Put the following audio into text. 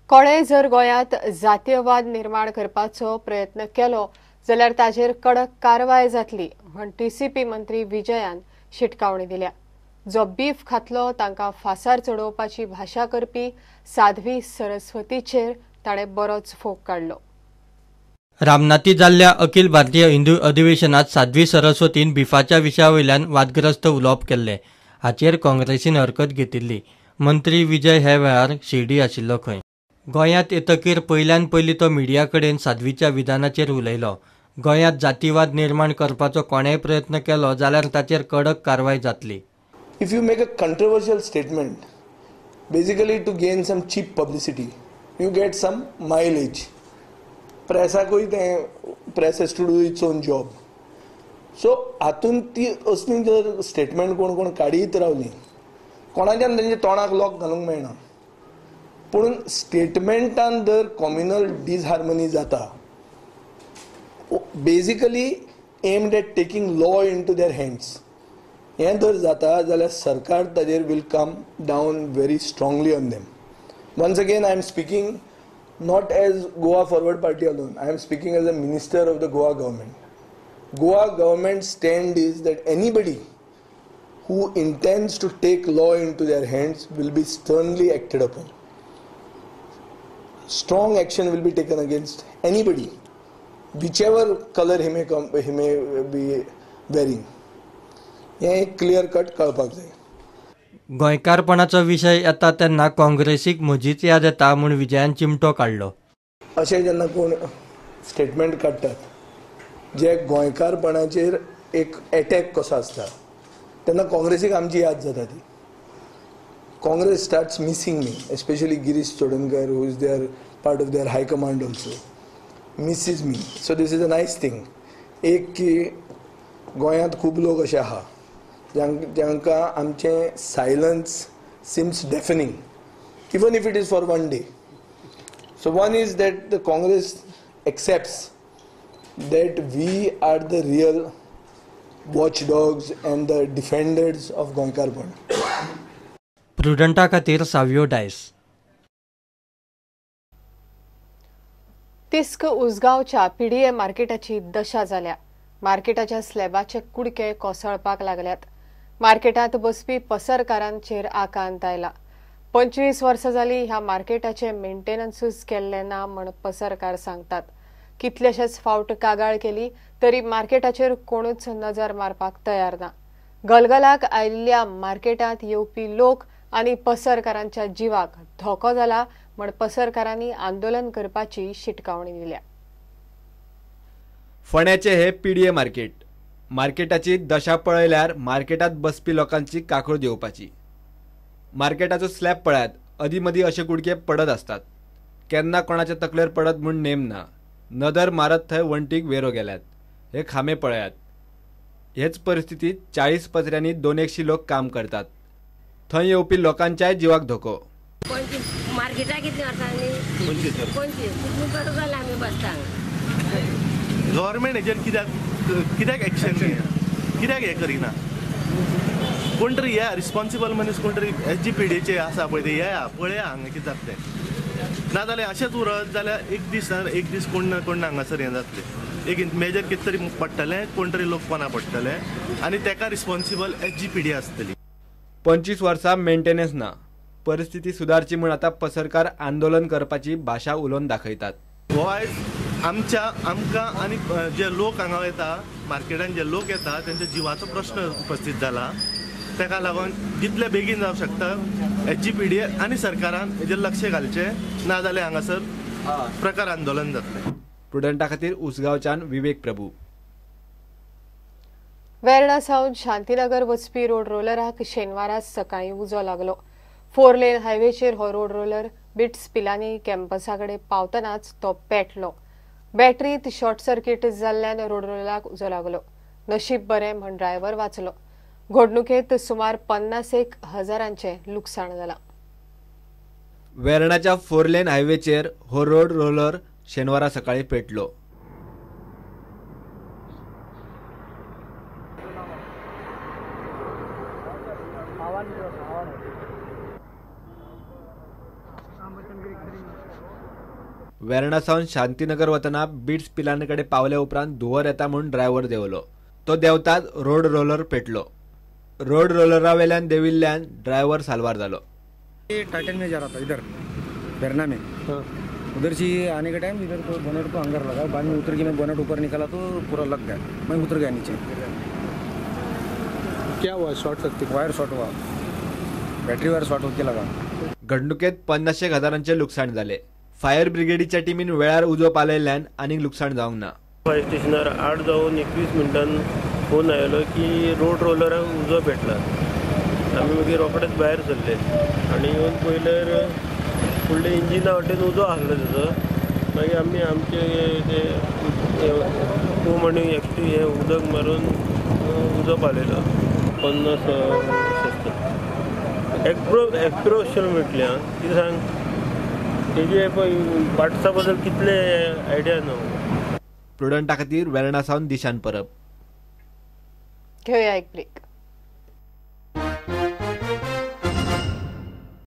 कोणें जर गोंयांत जातीयवाद निर्माण करपाचो प्रयत्न केलो जाल्यार ताजेर कडक कारवाय जातली म्हण टीसीपी मंत्री विजयान शिटकावणी दिल्या. जो बीफ खातलो तांकां फासार चडोवपाची भाशा करपी साध्वी सरस्वतीचेर ताणें बरोच फोग काडलो. रामनाथी जाल्ल्या अखिल भारतीय हिंदू अधिवेशनात साध्वी सरस्वतीन बिफाच्या विशया वयल्यान वादग्रस्त उलोवप केल्लें. हाचेर काँग्रेसीन हरकत घेतिल्ली. मंत्री विजय हे वेळार शिर्डी आशिल्लो खंय. गोंयांत येतकीर पयल्यान पयलीं तो मिडिया कडेन साध्वीच्या विधानाचेर उलयलो. गोंयांत जातीवाद निर्माण करपाचो कोणेय प्रयत्न केलो जाल्यार ताचेर कडक कारवाय जातली. If you make a controversial statement, basically to gain some cheap publicity, you get some mileage. प्रेसाकूय तें, press has to do its own job. So हातून ती असली जर स्टेटमेंट कोण कोण काडीत रावली, कोणाच्यान तेंच्या तोंडाक लॉक घालूंक मेळना. पूण स्टेटमेंटान जर कॉम्युनल डिसहार्मनी जाता, basically aimed at taking law into their hands, हें जर जाता जाल्यार सरकार ताजेर will come down very strongly on them. Once again I am speaking not as Goa Forward Party alone, I am speaking as a minister of the Goa government. Goa government stand is that anybody who intends to take law into their hands will be sternly acted upon. Strong action will be taken against anybody, whichever color he may come, he may be wearing. हें एक clear cut कळपाक जाय. गोंयकारपणाचो विशय येता तेन्ना काँग्रेसीक म्हजीच याद येता म्हूण विजयान चिमटो काडलो. अशें जेन्ना कोण स्टेटमेंट काडटात जे गोंयकारपणाचेर एक एटॅक कसो आसता तेन्ना काँग्रेसीक आमची याद जाता ती. Congress starts missing me, especially Girish Chodankar, who is their part of their high command also misses me. So this is a nice thing. एक की गोंयांत खूब लोक अशे आहा जांकां आमचें silence seems deafening, even if it is for one day. So one is that the Congress accepts that we are the real watchdogs and the defenders of गोंयकारपण. प्रुडंटा खातीर सावियो डायस. तिस्क उसगांवच्या पीडीए मार्केटाची दशा जाल्या. मार्केटाच्या स्लॅबाचे कुडके कोसळपाक लागल्यात. मार्केटांत बसपी पसरकारांचेर आकांत आयला. 25 वर्सां जाली ह्या मार्केटाचे मेंटेनन्सूच केल्लें ना म्हण पसरकार सांगतात. कितलेशेच फावट कागाळ केली तरी मार्केटाचेर कोणूच नजर मारपाक तयार ना. गलगलाक आयिल्ल्या मार्केटांत येवपी लोक आनी पसरकारांच्या जिवाक धोको जाला म्हण पसरकारांनी आंदोलन करपाची शिटकावणी दिल्या. फोंड्याचे हे पीडीए मार्केट. मार्केटाची दशा पळयल्यार मार्केटात बसपी लोकांची काकूळ देवपाची. मार्केटाचो स्लॅब पळयात, अदी मदीं अशे कुडके पडत आसतात. केन्ना कोणाच्या तकलेर पडत म्हूण नेम ना. नदर मारत थंय वण्टीक वेरो गेल्यात. हे खांबे पळयात. हेच परिस्थितीत 40 पत्र्यांनी 200 लोक काम करतात. थंय येवपी लोकांच्याय जिवाक धोको. मार्केटाक कितलीं वर्सां आमी 25 तितून बरो जालें आमी बसता. गव्हर्मेंट हेजेर कित्याक कित्याक एक्शन घेना, कित्याक हें करिना? कोण तरी या रिस्पॉन्सिबल मनीस कोण तरी एस जी पी डीचे आसा पळय ते येया पळया हांगा कितें जाता तें. नाजाल्यार अशेंच उरत जाल्यार एक दीस ना एक दीस कोण ना कोण हांगासर हें जातलें. एक मेजर कितें तरी पडटलें, कोण तरी लोक कोना पडटले आनी तेका responsible S G P D आसतली. 25 वर्सां मेंटेनन्स ना. परिस्थिती सुदारची म्हूण आतां पसरकार आंदोलन करपाची भाशा उलोवन दाखयतात. हो आयज आमच्या आमकां आनी जे लोक हांगा येता मार्केटान जे लोक येता तेंच्या जिवाचो प्रश्न उपस्थित जाला. ताका लागून जितले बेगीन जावंक शकता एस जी पी डी आनी सरकारान हेजेर लक्ष घालचें, नाजाल्यार हांगासर प्रकार आंदोलन जातलें. प्रुडंटा खातीर उसगांवच्यान विवेक प्रभू. वेर्णा सावन शांतीनगर वचपी रोड रोलराक शेनवारा सकाळीं उजो लागलो. 4 लेन हायवेचेर हो रोड रोलर बिट्स पिलानी कॅम्पसा कडेन पावतनाच तो पेटलो. बॅटरीत शॉर्ट सर्किट जाल्ल्यान रोड रोलराक उजो लागलो. नशीब बरें म्हण ड्रायव्हर वाचलो. घडणुकेंत सुमार 50 हजारांचें लुकसाण जालां. वेर्णाच्या 4 लेन हायवेचेर हो रोड रोलर शेनवारा सकाळीं पेटलो. वेर्णा सावन शांतीनगर वतना बीट्स पिलाने कडेन पावल्या उपरांत धुंवर येता म्हूण ड्रायव्हर देंवलो. तो देंवताच रोड रोलर पेटलो. रोड रोलरा वेल्यान देंविल्ल्यान ड्रायव्हर साल्वार जालो. टाइटन में जा रहा था इधर वेरना में, उधर से आने के टाइम इधर को बोनेट को अंदर लगा, बाद में उतर के मैं बोनेट ऊपर निकाला तो पूरा लग गया, मैं उतर गया नीचे. क्या हुआ? शॉर्ट सर्किट, वायर शॉर्ट हुआ, बैटरी वायर शॉर्ट होके लगा. घडणुकेत 50 हजारांचे लुकसाण जाले. फायर ब्रिगेडीच्या टिमीन वेळार उजो पालयल्ल्यान आनीक लुकसाण जावंक ना. फायर स्टेशनार 8 जावन 21 मिनटान फोन आयलो की रोड रोलराक उजो पेटला. आमी मागीर रोखडेच भायर सरले आनी येवन पळयल्यार फुडले इंजिना वाटेन उजो आसलो तेजो. मागीर आमी आमचे ते पूम आनी एक्स्ट्रा हे उदक मारून उजो पालयलो. 50 आसता एक्सप्रोशन म्हटलें. आं, कितें सांग तेजे पळय पार्ट्सा बद्दल कितले आयडिया ना. प्रुडंटा खातीर वेर्णा सावन दिशान परब. घेऊया एक ब्रेक.